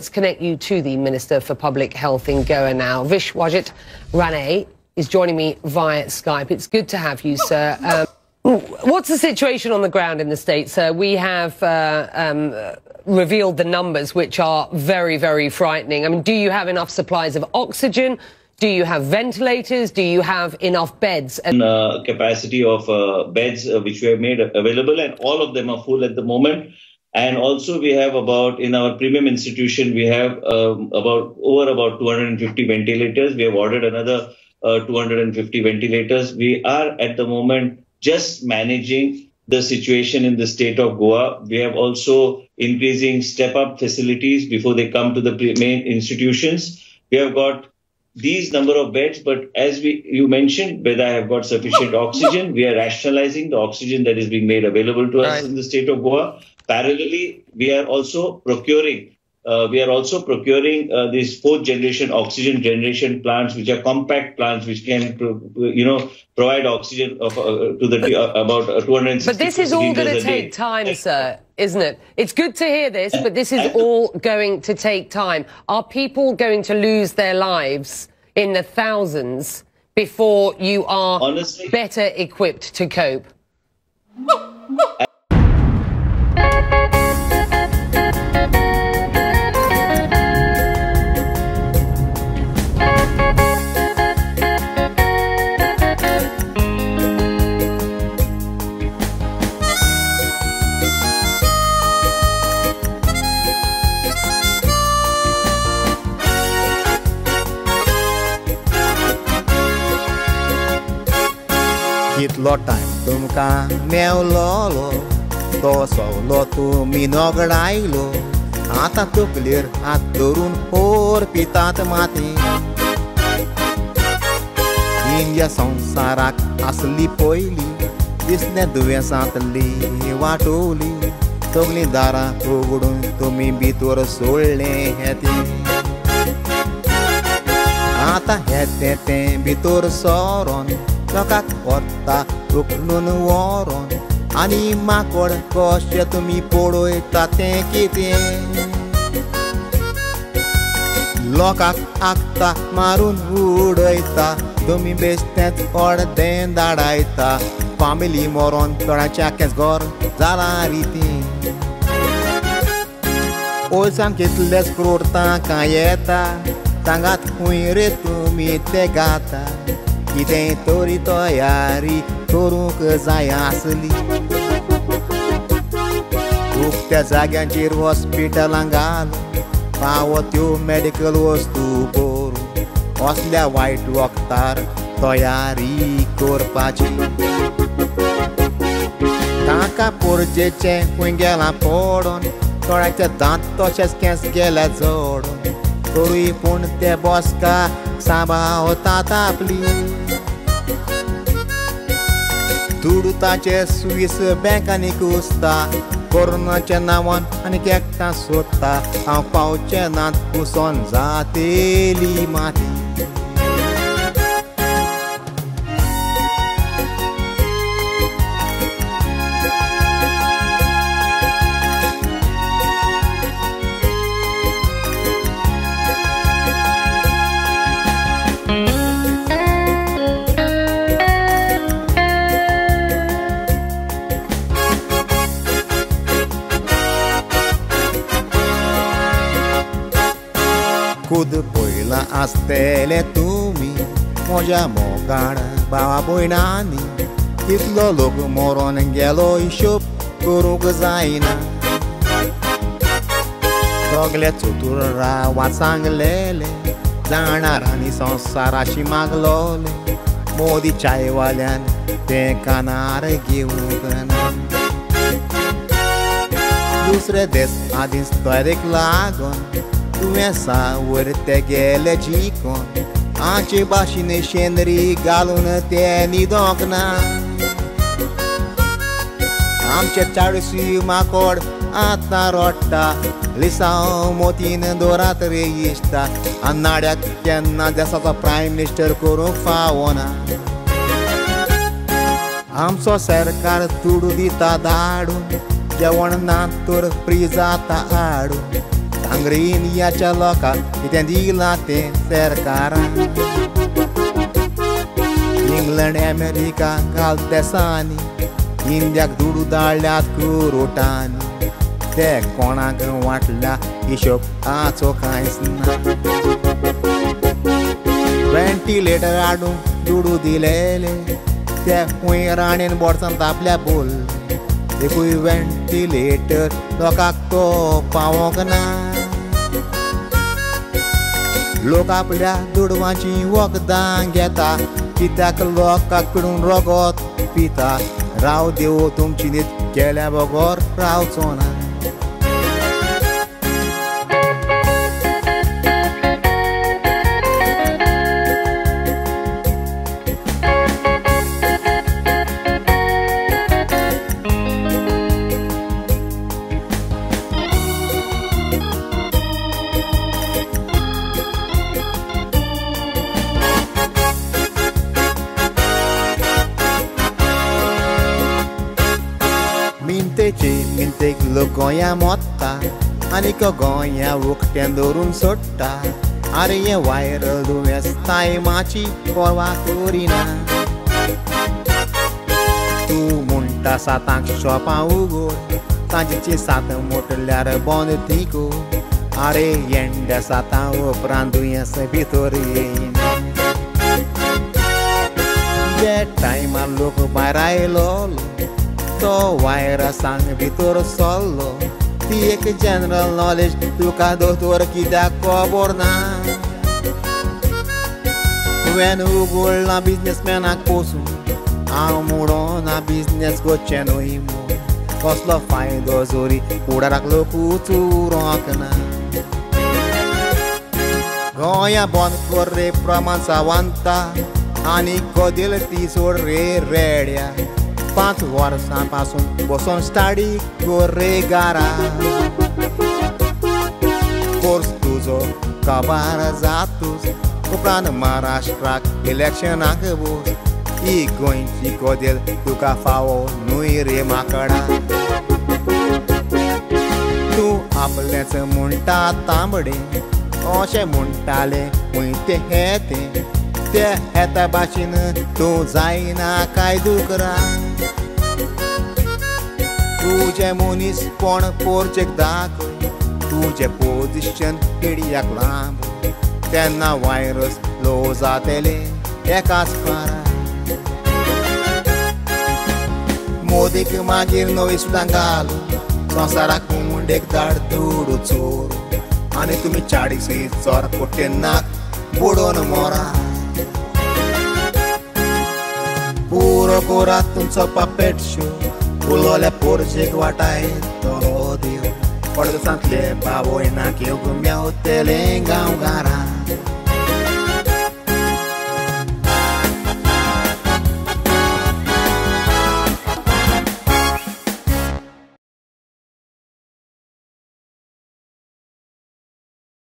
Let's connect you to the Minister for Public Health in Goa now. Vishwajit Rane is joining me via Skype. It's good to have you, sir. What's the situation on the ground in the state, sir? We have revealed the numbers, which are very, very frightening. I mean, do you have enough supplies of oxygen? Do you have ventilators? Do you have enough beds? Capacity of beds which we have made available, and all of them are full at the moment. And also we have about, in our premium institution, we have about 250 ventilators. We have ordered another 250 ventilators. We are at the moment just managing the situation in the state of Goa. We have also increasing step-up facilities before they come to the main institutions. We have got these number of beds, but as you mentioned, whether I have got sufficient oxygen, we are rationalizing the oxygen that is being made available to us in the state of Goa. Parallelly, we are also procuring these fourth generation oxygen generation plants, which are compact plants, which can, provide oxygen of, to the about 260. But this is all going to take time, sir, isn't it? It's good to hear this, but this is all going to take time. Are people going to lose their lives in the thousands before you are honestly better equipped to cope? कितलो time तुमकां मेवलोलो तो सवलो तुमी नगडायलो आतां तकलेर हात धरून होर पितात माती इंडिया संवसाराक आसली पयली दिसलें दुयेंसांतली वाटोवली सगळीं दारां उगडून तुमी भितर सोडलें हें आतां हें तें भितर सरोन लोकांक व्हरता उखलून व्हरोन आनी माकोड कशें तुमी पळयता तें कितें लोकांक आखता मारून उडयता तुमी बेश्टेंच अर्दें धाडायता फामिली मरोन थोड्यांचें आख्खेंच घर जालां रितीं ओयसान कितलेच क्रोड तांकां येता सांगात खंय रे तुमी ते गाता कितें तरी तयारी करूंक जाय आसली उक्त्या जाग्यांचेर हॉस्पिटलां घाल फावो त्यो मेडिकल वस्तू करूं असल्या वायट वखदार तयारी करपाची तांकां पोरजेचें खंय गेलां पडोन थोड्यांचे दांत तशेंच केंस गेल्या जोडून तरूय पूण ते बसका सांबाळतात आपली दुडू ताचे स्वीस बँकांनी कुसता कोरोनाच्या नांवान आनी एकटां सोदता हांव पावचें ना कुसोन जातेली माती. खुद पयलां आसतले तुमी म्हज्या मोगाळ भावा भयणांनी कितलो लोक मरोन गेलो हिशोब करूंक जायना सगळे चतुर रावा सांगलेले जाणार आनी संवसाराशी मागलोले मोदी चायवाल्यान तें कानार घेवंक ना दुसरे देश आदींच तयारेक लागून तुवें सावर ते गेले जिकोन आमचे भाशेन शेंदरी घालून ते न्हिदोंक ना आमचे चाळीसूय माकोड आतां रडटा लिसांव मोतीन दोरात रे इश्टा अन्नाड्याक केन्ना देसाचो प्रायम मिनिस्टर करूंक फावना आमचो सरकार दुडू दिता धाडून जेवण ना तर फ्री जाता हाडून सांग रे इंडियाच्या लोकांक कितें दिलां तें सरकारान. इंग्लंड अमेरिका घाल देसांनी इंडियाक दुडू धाडल्यात करोटांनी. ते कोणाक वांटल्या हिशोब हाचो कांयच ना. वेंटिलेटर हाडूंक दुडू दिलेले ते खूंय राणेन बोडसान आपल्या बोल. एकूय वेंटिलेटर लोकांक तो पावोंक ना. लोक आपल्या दुडवांची वखदां घेता कित्याक लोकांक पिडून रगत पिता. राव देव तुमची न्हीद केल्या बगर रावचो ना. मिनतेचे मिनतेक लोक गोंया मोत्ता आनीक गोंया उकट्यान दवरून सोडटा. आरे हें वायरल दुयेंस टायमाची पर्वा करिना. तूं म्हणटा सातांक शॉपां उगड सांजेची 7 म्हटल्यार बंद ती कर. आरे येंड्या 7 उपरांत दुयेंस भितर येयना. जे टायमार लोक भायर आयलो तो वायरसांग भितर सरलो. ती एक जनरल नॉलेज तुका दोतोर कित्याक खबर ना. तुवें उगडला बिजनेसमॅनाक पोसूं हांव म्हणना बिजनेस करचें न्हय म्हूण. कसलो फायदो जोरी फुडाराक लोकूच उरोंक ना. गोंया बंद कर रे प्रमाण सावंता आनी कदेल ती सोड रे रेड्या. 5 वर्सां पासून बसोन स्टाडी कर रे गारा. कोर्स तुजो काबार जातूच उपरांत महाराष्ट्राक इलेक्शनाक बस. ही गोंयची कदेल तुका फावो न्हय रे माकडा. तूं आपलेंच म्हणटा तांबडे अशें म्हणटाले खंय तें हें तें ते हेता भाशेन तूं जायना काय दुकरा. तुजें मनीसपण पोरचेक दाखय तुजें पोजिशन एडियाक लांब तेन्ना वायरस लो जातले एकाच फारा. मोदीक मागीर नवी सुदां घाल संवसाराक मुंडेक धाड दुडू चोर आनी तुमी चाळीस चोर कोटेनाक बुडोवन मोरा. पुरो कोरात तुमचो पापेट शो उलोल्या पोरजेक वाटाय तलो देव. पडदेसांतले बावय ना घेवंक मेवतले गांवगारा.